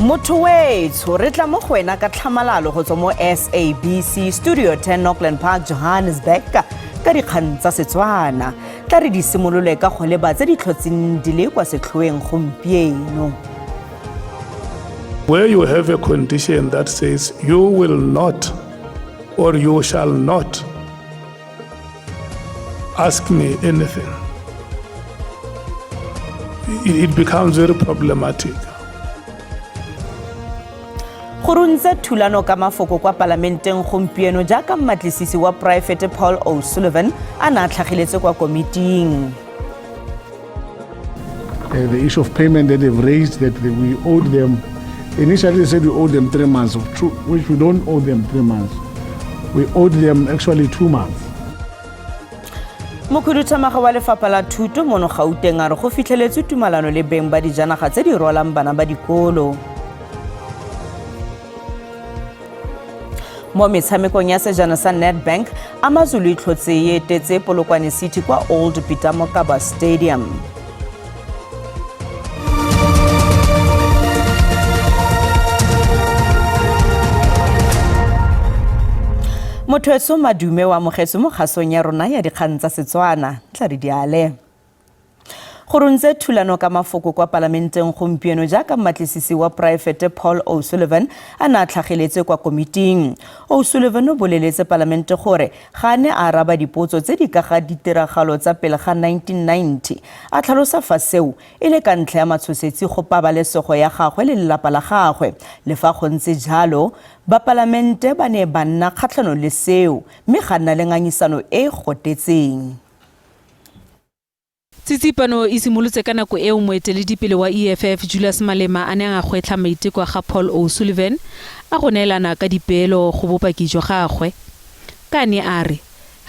Motho wetsho, re tla mo go wena ka tlhamalalo go tswa mo SABC Studio 10, Auckland Park, Johannesburg, ka dikgang tsa Setswana. Tla re di simolole ka go leba tse di tlhotseng di le kwa setlhoeng gompieno. Where you have a condition that says you will not or you shall not ask me anything, it becomes very problematic. Go runtse thulano ka mafoko kwa palamenteng gompieno jaaka mmatlisisi wa poraefete Paul O'Sullivan a ne a tlhageletse kwa komiting. The issue of payment that they've raised, that we owed them. Initially they said we owed them 3 months, of true, which we don't owe them 3 months. We owed them actually 2 months. Mokhuduthamaga wa lefapha la thuto mono Gauteng a re go fitlheletswe tumalano le beng ba dijanaga tse di rwalang bana ba dikolo. Mo metshamekong ya sejana sa Nedbank, Amazulu e tlhotse e etetse Polokwane City kwa Old Peter Mokaba Stadium. Motho madume wa amogetswe mo kgasong ya rona ya dikgang tsa Setswana. Tla re diale. Go runtse thulano ka mafoko kwa palamenteng gompieno jaaka mmatlisisi wa poraefete Paul O'Sullivan a ne a tlhageletse kwa komiting. O'Sullivan o boleletse palamente gore ga a ne a araba dipotso tse di ka ga ditiragalo tsa pele ga 1990, a tlhalosa fa seo e le ka ntlha ya matshosetsi go pabalesego ya gagwe le lelapa la gagwe. Le fa go ntse jalo, bapalamente ba ne ba nna kgatlhanong le seo mme ga nna le ngangisano e e gotetseng. Tsitsipano e simolotse ka nako eo moeteledipele wa EFF Julius Malema a neng a gwetlha maiteko a ga Paul O'Sullivan a go neelana ka dipeelo go bopaki jwa gagwe, ka ne a re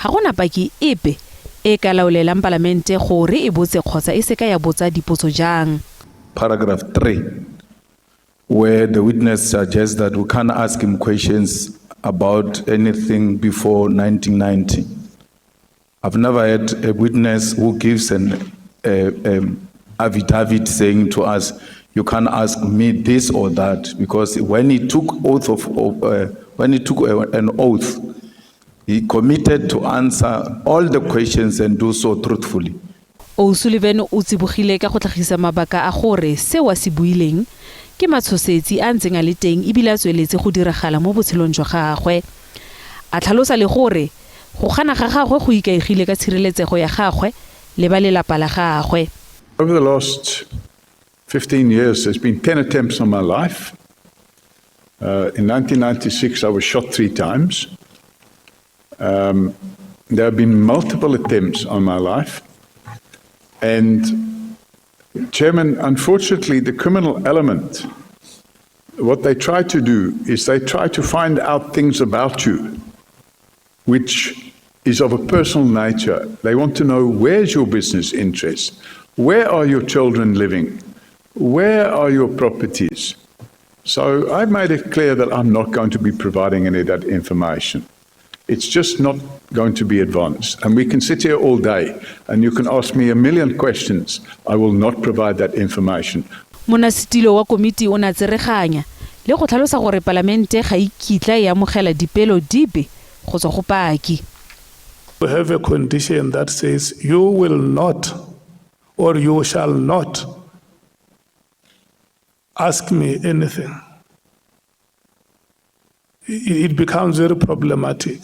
ga gona paki epe e ka laolelang palamente gore e botse kgotsa e seka ya botsa dipotso jang. Paragraph 3, where the witness suggests that we can't ask him questions about anything before 1990. I've never had a witness who gives an affidavit saying to us, "You can't ask me this or that," because when he took an oath, he committed to answer all the questions and do so truthfully. O'Sullivan o tsibogile ka go tlhagisa mabaka a gore seo a se buileng ke matshosetsi a ntseng a le teng ebile a tsweletse go diragala mo botshelong jwa gagwe, a tlhalosa le gore go gana ga gagwe go ikaegile ka tshireletsego ya gagwe le ba lelapa la gagwe. Over the last 15 years, there's been 10 attempts on my life. In 1996, I was shot three times. There have been multiple attempts on my life. And, Chairman, unfortunately, the criminal element, what they try to do is they try to find out things about you which is of a personal nature. They want to know, where's your business interest? Where are your children living? Where are your properties? So I've made it clear that I'm not going to be providing any of that information. It's just not going to be advanced. And we can sit here all day and you can ask me a million questions. I will not provide that information. Monnasetilo wa komiti o ne a tsereganya le go tlhalosa gore palamente ga e kitla e amogela dipeelo dipe go tswa go paki. We have a condition that says you will not or you shall not ask me anything, it becomes very problematic.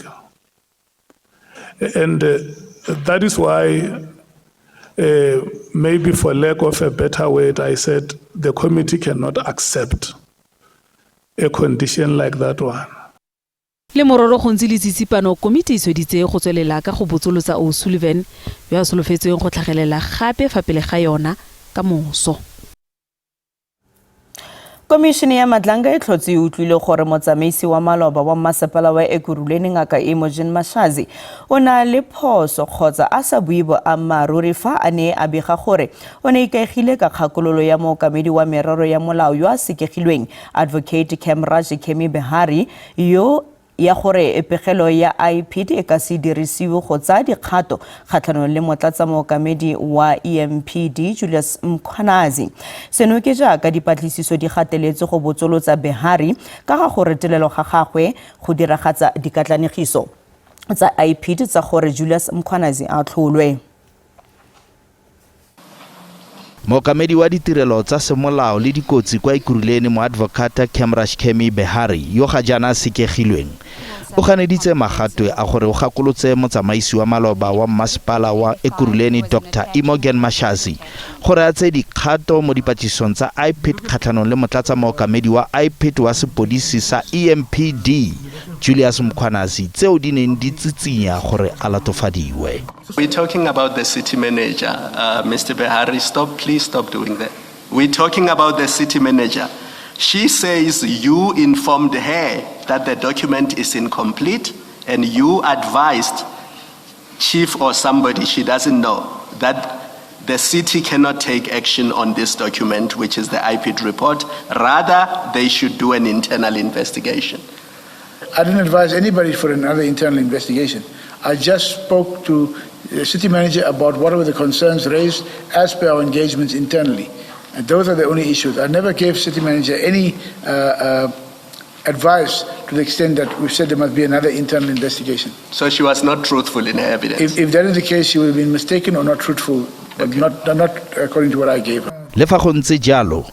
And that is why, maybe for lack of a better word, I said the committee cannot accept a condition like that one. Le mororo go ntse le tsitsipano, komiti e sweditse go tswelela ka go botsolotsa O'Sullivan, yo a solofetsweng go tlhagelela gape fa pele ga yona ka moso. Komišene ya Madlanga e tlhotse e utlwile gore motsamaisi wa maloba wa mmasepala wa Ekurhuleni, Ngaka Imogen Mashazi, o na le phoso kgotsa a sa bue boammaaruri fa a ne a bega gore o ne ikaegile ka kgakololo ya mookamedi wa merero ya molao yo a sekegilweng, Advocate Khemraj Kemmy Beharry, yo ya gore pegelo ya IPID e ka se dirisiwe go tsaya dikgato kgatlhanong le motlatsamookamedi wa EMPD Julius Mkhwanazi. Seno ke jaaka dipatlisiso di gateletse go botsolotsa Behari ka ga go retelelwa ga gagwe go diragatsa dikatlanegiso tsa IPID tsa gore Julius Mkhwanazi a atlholwe. Mookamedi wa ditirelo tsa semolao le dikotsi kwa Ekurhuleni Moadvokata Khemraj Khemi Behari yo ga jaana a sekegilweng o ganeditse magatwe a gore o gakolotse motsamaisi wa maloba wa mmasepala wa Ekurhuleni Dr Imogen Mashazi gore a tseye dikgato mo dipatlisisong tsa IPID kgatlhanong le motlatsa-mookamedi wa IPID wa sepodisi sa EMPD Julius Mkhwanazi tseo di neng di tsitsinya gore a latofadiwe. We're talking about the city manager, Mr. Behari, stop, please stop doing that. We're talking about the city manager. She says you informed her that the document is incomplete and you advised chief or somebody she doesn't know that the city cannot take action on this document, which is the IPID report. Rather, they should do an internal investigation. I didn't advise anybody for another internal investigation. I just spoke to the city manager about what were the concerns raised as per our engagements internally. And those are the only issues. I never gave city manager any advice to the extent that we've said there must be another internal investigation. So she was not truthful in her evidence? If that is the case, she would have been mistaken or not truthful, but not according to what I gave her. Le fa go ntse jalo,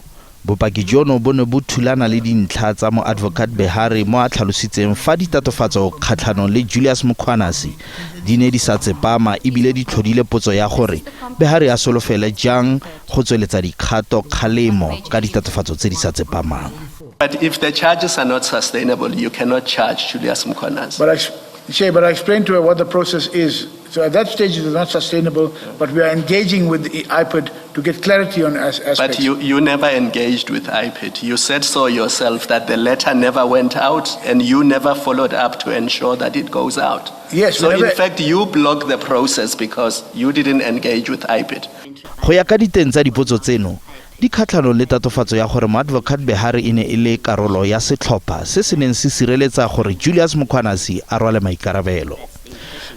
bopaki jono bo ne bo thulana le dintlha tsa moadvocate Behari mo a tlhalositseng fa ditatofatso kgatlhanong le Julius Mkhwanazi di ne di sa tsepama ebile di tlhodile potso ya gore Behari a solofele jang go tsweletsa dikgato kgalemo ka ditatofatso tse di sa tsepamang. But if the charges are not sustainable, you cannot charge Julius Mkhwanazi. But Chair, but I explained to her what the process is. So at that stage, it is not sustainable, but we are engaging with the IPID to get clarity on aspects. But you never engaged with IPID. You said so yourself that the letter never went out and you never followed up to ensure that it goes out. Yes. So in fact, you blocked the process because you didn't engage with IPID. Go ya ka diteng tsa dipotso tseno, di kgatlhanong le tatofatso ya gore moadvocate Behari e ne e le karolo ya setlhopha se se neng se sireletsa gore Julius Mkhwanazi a rwale maikarabelo.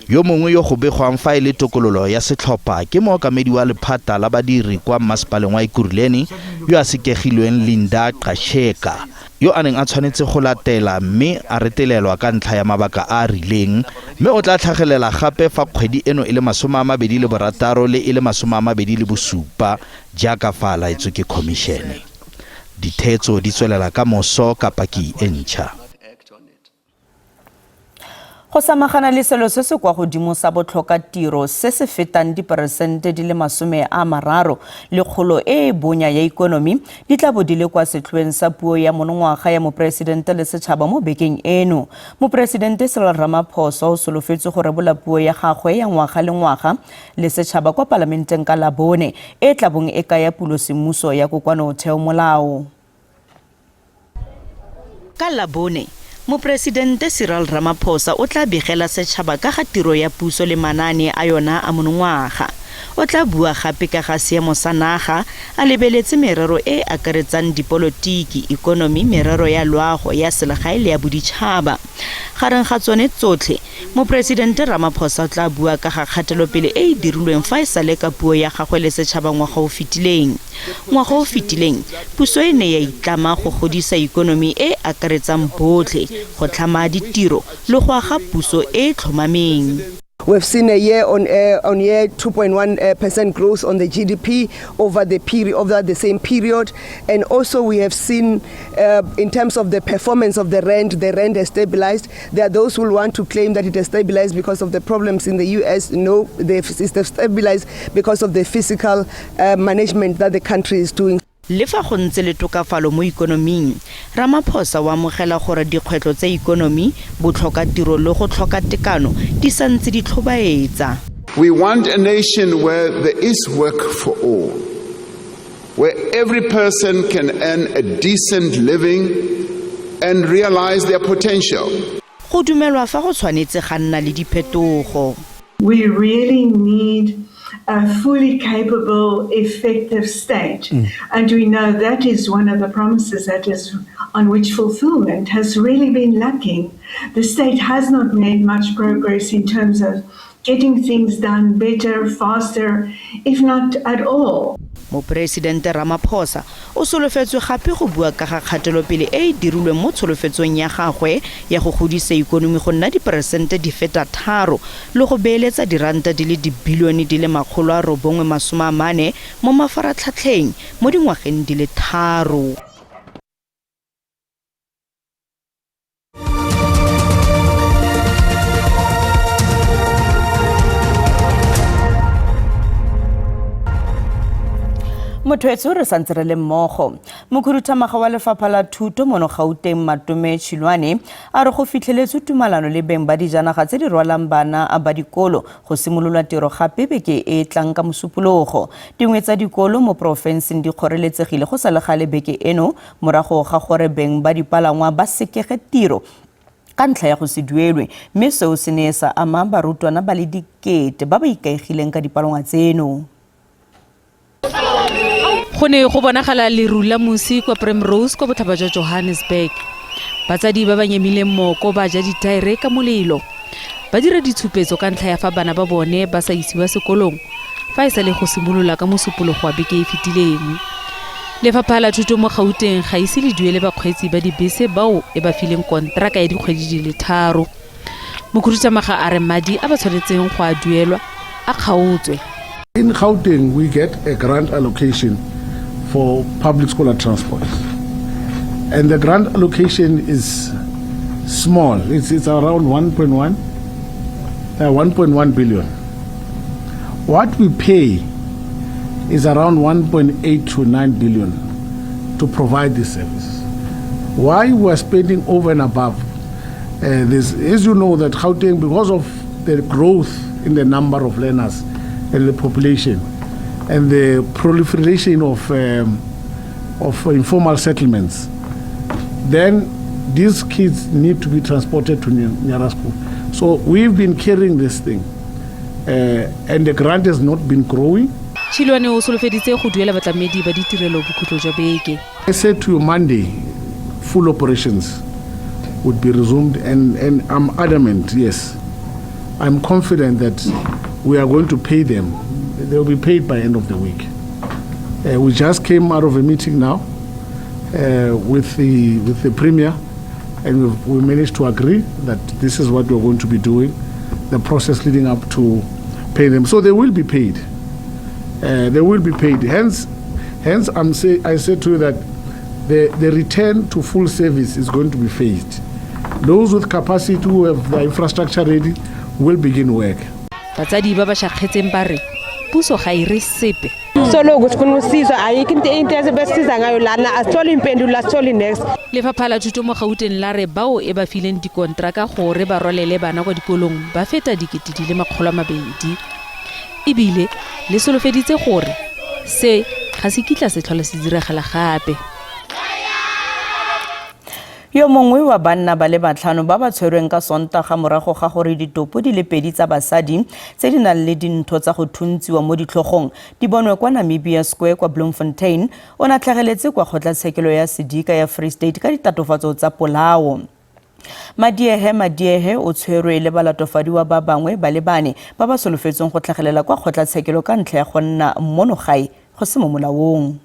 Yo mongwe yo go begwang fa e le tokololo ya setlhopha ke mookamedi wa lephata la badiri kwa mmasepaleng wa Ekurhuleni yo a sekegilweng Linda Gxasheka yo a neng a tshwanetse go latela mme a retelelwa ka ntlha ya mabaka a a rileng mme o tla tlhagelela gape fa kgwedi eno e le 26 le e le 27 jaaka fa a laetswe ke khomišene. Ditheetso di tswelela ka moso ka paki e ntšha. Go samagana le selo se se kwa godimo sa botlhokatiro se se fetang diperesente di le 30 le kgolo e e bonya ya ikonomi di tla bo di le kwa setlhoeng sa puo ya monongwaga ya moporesidente le setšhaba mo bekeng eno. Moporesidente Cyril Ramaphosa o solofetse go rebola puo ya gagwe ya ngwaga le ngwaga le setšhaba kwa palamenteng ka Labone e tla bong e kaya pulosemmuso ya kokwanotheo molao. Ka Labone, Moporesidente Cyril Ramaphosa o tla begela setšhaba ka ga tiro ya puso le manaane a yona a monongwaga. O tla bua gape ka ga seemo sa naga a lebeletse merero e e akaretsang dipolotiki, ikonomi, merero ya loago, ya selegae le ya boditšhaba. Gareng ga tsone tsotlhe, Moporesidente Ramaphosa o tla bua ka ga kgatelopele e e dirilweng fa e sale ka puo ya gagwe le setšhaba ngwaga o fetileng. Ngwaga o fetileng, puso e ne ya itlama go godisa ikonomi e e akaretsang botlhe, go tlhama ditiro le go aga puso e e tlhomameng. We've seen a year on year 2.1% growth on the GDP over the period, over the same period, and also we have seen in terms of the performance of the rand has stabilized. There are those who want to claim that it has stabilized because of the problems in the US. No, it's stabilized because of the fiscal management that the country is doing. Le fa go ntse le tokafalo mo ikonoming, Ramaphosa o amogela gore dikgwetlho tsa ikonomi, botlhokatiro le go tlhoka tekano di santse di tlhobaetsa. We want a nation where there is work for all, where every person can earn a decent living and realize their potential. Go dumelwa fa go tshwanetse ga nna le diphetogo. We really need a fully capable, effective state. And we know that is one of the promises that is on which fulfillment has really been lacking. The state has not made much progress in terms of getting things done better, faster, if not at all. Moporesidente Ramaphosa o solofetswe gape go bua ka ga kgatelopele e e dirilweng mo tsholofetsong ya gagwe ya go godisa ikonomi go nna diperesente di feta tharo le go beeletsa diranta di le dibilione di le 940 mo mafaratlhatlheng mo dingwageng di le tharo. Motho etsho re santse re le mmogo. Mokhuduthamaga wa lefapha la thuto mono Gauteng Matome Chiloane a re go fitlheletswe tumalano le beng ba dijanaga tse di rwalang bana ba dikolo go simolola tiro gape beke e e tlang ka Mosupologo. Dingwe tsa dikolo mo porofenseng di kgoreletsegile go sa le gale beke eno morago ga gore beng ba dipalangwa ba sekege tiro ka ntlha ya go se duelwe, mme seo se ne sa ama barutwana ba le dikete ba ba ikaegileng ka dipalangwa tseno. Go ne go bonagala leru la mosi kwa Primrose kwa botlhaba jwa Johannesburg. Batsadi ba ba nyemileng mooko ba ja ditaere ka molelo. Ba dira ditshupetso ka ntlha ya fa bana ba bone ba sa isiwa sekolong fa e sa le go simolola ka Mosupologo wa beke e fetileng. Lefapha la thuto mo Gauteng ga ise le duele bakgweetsi ba dibese bao e ba fileng konteraka ya dikgwedi di le tharo. Mokhuduthamaga a re madi a ba tshwanetseng go a duelwa a kgaotswe. In Gauteng, we get a grant allocation for public scholar transport. And the grant allocation is small. It's around 1.1 billion. What we pay is around 1.8 to 9 billion to provide this service. Why we are spending over and above this? As you know, that Gauteng, because of the growth in the number of learners and the population and the proliferation of informal settlements, then these kids need to be transported to nearer school. So we've been carrying this thing, and the grant has not been growing. Chiloane o solofeditse go duela batlamedi ba ditirelo bokhutlo jwa beke. I said to you Monday, full operations would be resumed, and I'm adamant, yes. I'm confident that we are going to pay them. They will be paid by end of the week. We just came out of a meeting now with the Premier, and we managed to agree that this is what we're going to be doing, the process leading up to pay them. So they will be paid. They will be paid. Hence I said to you that the return to full service is going to be phased. Those with capacity who have the infrastructure ready will begin work. Batsadi ba ba shakgetseng ba re puso ga e re sepe. Soloku sifuna usizo, ayikho into esibesiza ngayo lana, asitholi impendulo, asitholi next. Lefapha la thuto mo Gauteng la re bao e ba fileng dikontraka gore ba rwalele bana kwa dikolong ba feta 200,000. Ebile le solofeditse gore se ga se kitla se tlhola se diragala gape. Yo mongwe wa banna ba le batlhano ba ba tshwerweng ka Sontaga morago ga gore ditopo di le pedi tsa basadi tse di nang le dintho tsa go thuntsiwa mo ditlhogong di bonwe kwa Namibia Square kwa Bloemfontein o ne a tlhageletse kwa kgotlatshekelo ya sedika ya Free State ka ditatofatso tsa polao. Madiehe Madiehe o tshwerwe le balatofadiwa ba bangwe ba le bane ba ba solofetsweng go tlhagelela kwa kgotlatshekelo ka ntlha ya go nna mono gae go se mo molaong.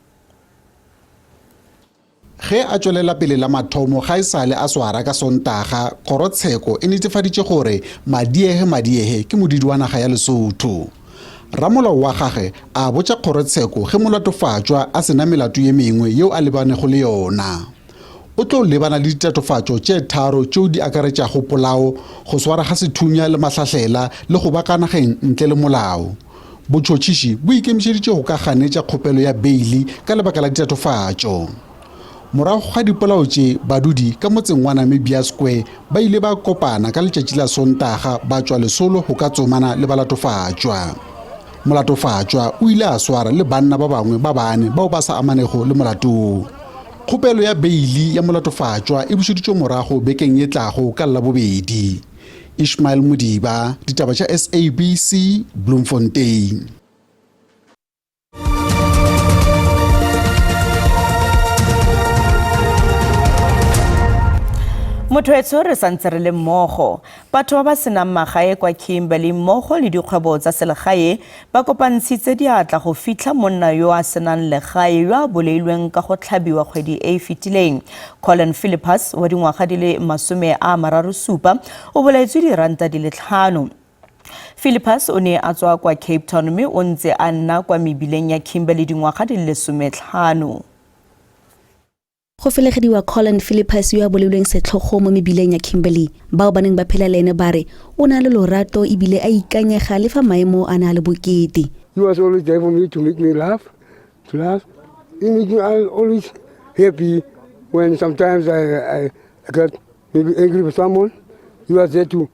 Ge a tšwelela pele la mathomo ga e sale a swara ka Sontaga, kgorotsheko e netefaditše gore Madiehe Madiehe ke modudi wa naga ya Lesotho. Ramolao wa gagwe a botša kgorotsheko ge molatofatšwa a sena melato ye mengwe yeo a lebanego le yona. O tlo lebana le ditatofatšo tše tharo tšeo di akaretšago polao, go swara ga sethunya le mahlahlela le go ba ka nageng ntle le molao. Botšhotšhiši bo ikemišeditše go ka ganetša kgopelo ya beili ka lebaka la ditatofatšo. Morago ga dipolao tše, badudi ka motseng wa Namibia Square ba ile ba kopana ka letšatši la Sontaga ba tšwa lesolo go ka tsomana le balatofatšwa. Molatofatšwa o ile a swara le banna ba bangwe ba bane bao ba sa amanego le molato wo. Kgopelo ya beili ya molatofatšwa e bušeditšwe morago bekeng ye tlago ka Labobedi. Ishmael Modiba, ditaba tša SABC, Bloemfontein. Motho etsho re santse re le mmogo. Batho ba ba senang magae kwa Kimberley mmogo le dikgwebo tsa selegae ba kopantshitse diatla go fitlha monna yo a senang legae yo a bolailweng ka go tlhabiwa kgwedi e e fetileng. Colin Philippus wa dingwaga di le 37 o bolaetswe diranta di le tlhano. Philippus o ne a tswa kwa Cape Town mme o ntse a nna kwa mebileng ya Kimberley dingwaga di le 15. Go felegediwa Colin Philippus yo a bolailweng setlhogo mo mebileng ya Kimberley. Bao ba neng ba phela le ene ba re o ne a le lorato ebile a ikanyega le fa maemo a ne a le bokete. He was always there for me to make me laugh, to laugh. He made me always happy when sometimes I got maybe angry with someone. He was there to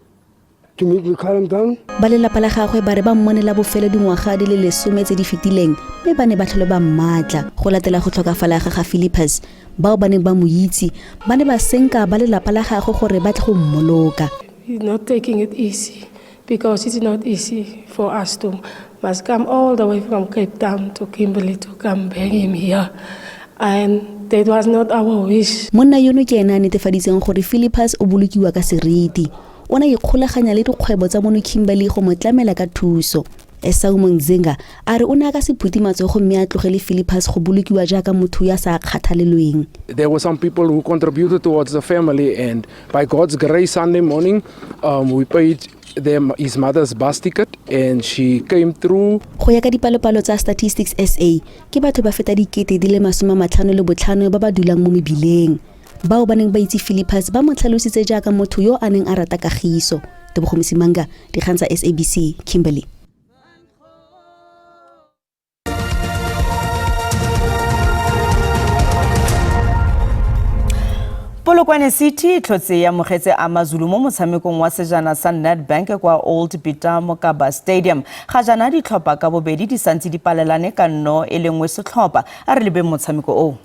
to make me calm down. Ba lelapa la gagwe ba re ba mmone la bofelo dingwaga di le lesome tse di fetileng mme ba ne ba tlhole ba mmatla. Go latela go tlhokafala ga ga Philippus, bao ba neng ba mo itse ba ne ba senka ba lelapa la gagwe gore ba tle go mmoloka. He's not taking it easy because it's not easy for us to must come all the way from Cape Town to Kimberley to come bury him here. And that was not our wish. Monna yono ke ene a netefaditseng gore Philippus o bolokiwa ka seriti. O ne a ikgolaganya le dikgwebo tsa mono Kimberley go mo tlamela ka thuso. Esau Mongzenga a re o ne a ka se phute matsogo mme a tlogele Philippus go bolokiwa jaaka motho yo a sa kgathalelweng. There were some people who contributed towards the family, and by God's grace, Sunday morning, we paid them his mother's bus ticket and she came through. Go ya ka dipalopalo tsa Statistics SA, ke batho ba feta 55,000 ba ba dulang mo mebileng. Bao ba neng ba itse Philippus ba mo tlhalositse jaaka motho yo a neng a rata kagiso. Tebogo Mosimanga, dikgang tsa SABC, Kimberley. Polokwane City e tlhotse e amogetse AmaZulu mo motshamekong wa sejana sa Nedbank kwa Old Peter Mokaba Stadium. Ga jaana ditlhopha ka bobedi di santse di palelane ka nno e le nngwe setlhopha. A re lebeng motshameko oo.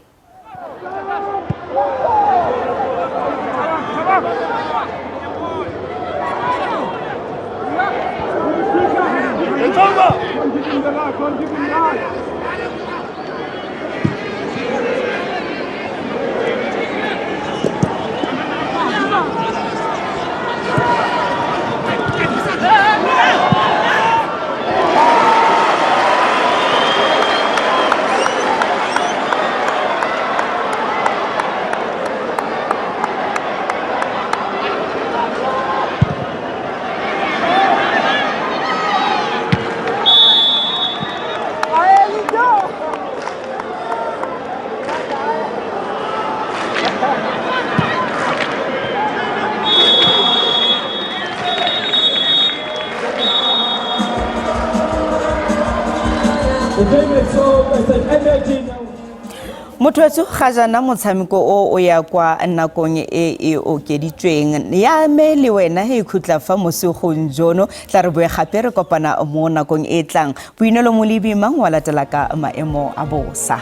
Motho wetso ga jaana motshameko o o ya kwa nakong e e okeditsweng ya me le wena e khutla fa mosigong jono tla re boe gape re kopana mo nakong e tlang. Boinelo Molebi mang wa latela ka maemo a bosa.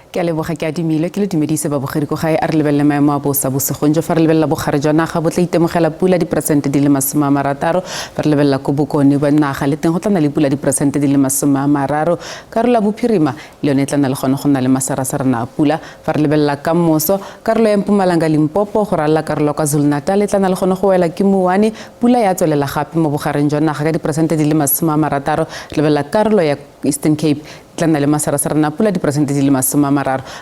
Ke a leboga ke adimile ke le dumedise babogedi ko gae a re lebelele maemo a bosa bosigong jo fa re lebelela bogare jwa naga bo tla itemogela pula diperesente di le 60 fa re lebelela ko bokone ba naga le teng go tla nna le pula diperesente di le 30 karolo ya bophirima le yone e tla nna le gone go nna le masarasarana a pula fa re lebelela ka moso karolo ya Mpumalanga Limpopo go ralala karolo ya KwaZulu-Natal e tla nna le gone go wela ke mouwane pula ya tswelela gape mo bogareng jwa naga ka diperesente di le 60 re lebelela karolo ya Eastern Cape tla nna le masarasarana a pula diperesente di le 30.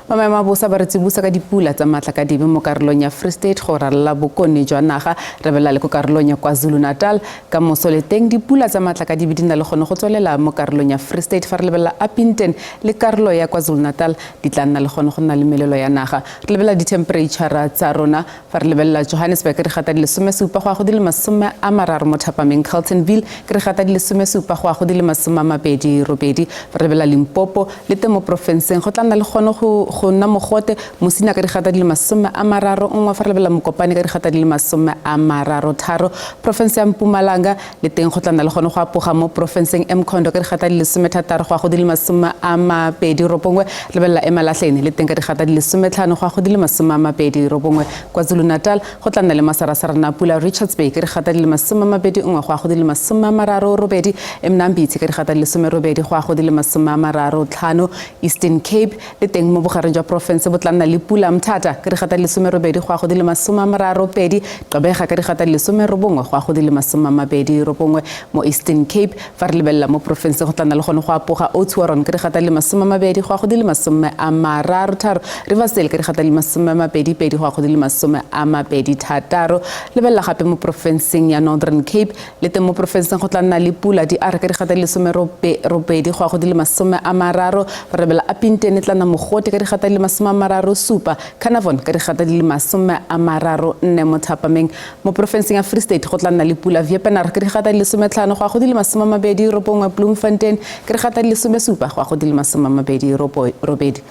Ba maemo a bosa ba re tsibosa ka dipula tsa matlakadibe mo karolong ya Free State go ralala bokone jwa naga re belela le ko karolong ya KwaZulu-Natal. Ka moso le teng dipula tsa matlakadibe di na le gone go tswelela mo karolong ya Free State fa re lebelela Upington le karolo ya KwaZulu-Natal di tla nna le gone go nna le melelo ya naga. Re lebelela dithempereitšhara tsa rona fa re lebelela Johannesburg re gata di le 17 go ya go di le 30 mo thapameng, Carltonville ke re gata di le 17 go ya go di le 28. Fa re lebelela Limpopo le teng mo porofenseng go tla nna le gone go nna mogote, Musina ka digata di le 31, fa re lebelela Mokopane ka digata di le 33. Porofense ya Mpumalanga le teng go tla nna le gone go apoga mo porofenseng Mkhondo ka digata di le 16 go ya go di le 29. Lebelela Emalahleni le teng ka digata di le 15 go ya go di le 29. KwaZulu-Natal go tla nna le masarasarana a pula Richards Bay ka digata di le 21 go ya go di le 38, Emnambithi ka digata di le 18 go ya go di le 33. 35. Eastern Cape le teng mo bogareng jwa porofense bo tla nna le pula. Mthatha ka digata di le 18 go ya go di le 32. Gqeberha ka digata di le 19 go ya go di le 29 mo Eastern Cape. Fa re lebelela mo porofenseng go tla nna le gone go apoga. Oudtshoorn ka digata di le 20 go ya go di le 33. Riversdale ka digata di le 22 go ya go di le 26. Lebelela gape mo porofenseng ya Northern Cape le teng mo porofenseng go tla nna le pula. Di are ka digata di le 18 go ya go di le 30. Fa re lebelela Upington e tla nna mogote ka digata di le 37. Carnarvon ka digata di le 34 mo thapameng. Mo porofenseng ya Free State go tla nna le pula. Wepener ka digata di le 15 go ya go di le 29. Bloemfontein ka digata di le 17 go ya go di le 28.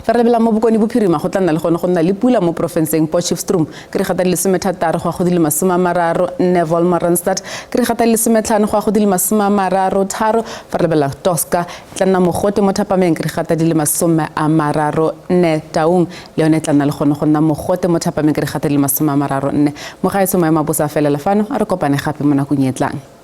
Fa re lebelela mo Bokone Bophirima go tla nna le gone go nna le pula mo porofenseng. Potchefstroom ka digata di le 16 go ya go di le 34. Wolmaransstad ka digata di le 15 go ya go di le 33. Fa re lebelela Tosca e tla nna mogote mo thapameng ka digata di le 34. Taung le yone e tla nna le gone go nna mogote mo thapameng ka digata di le 34. Mo gaetsho maemo a bosa a felela fano, a re kopane gape mo nakong e tlang.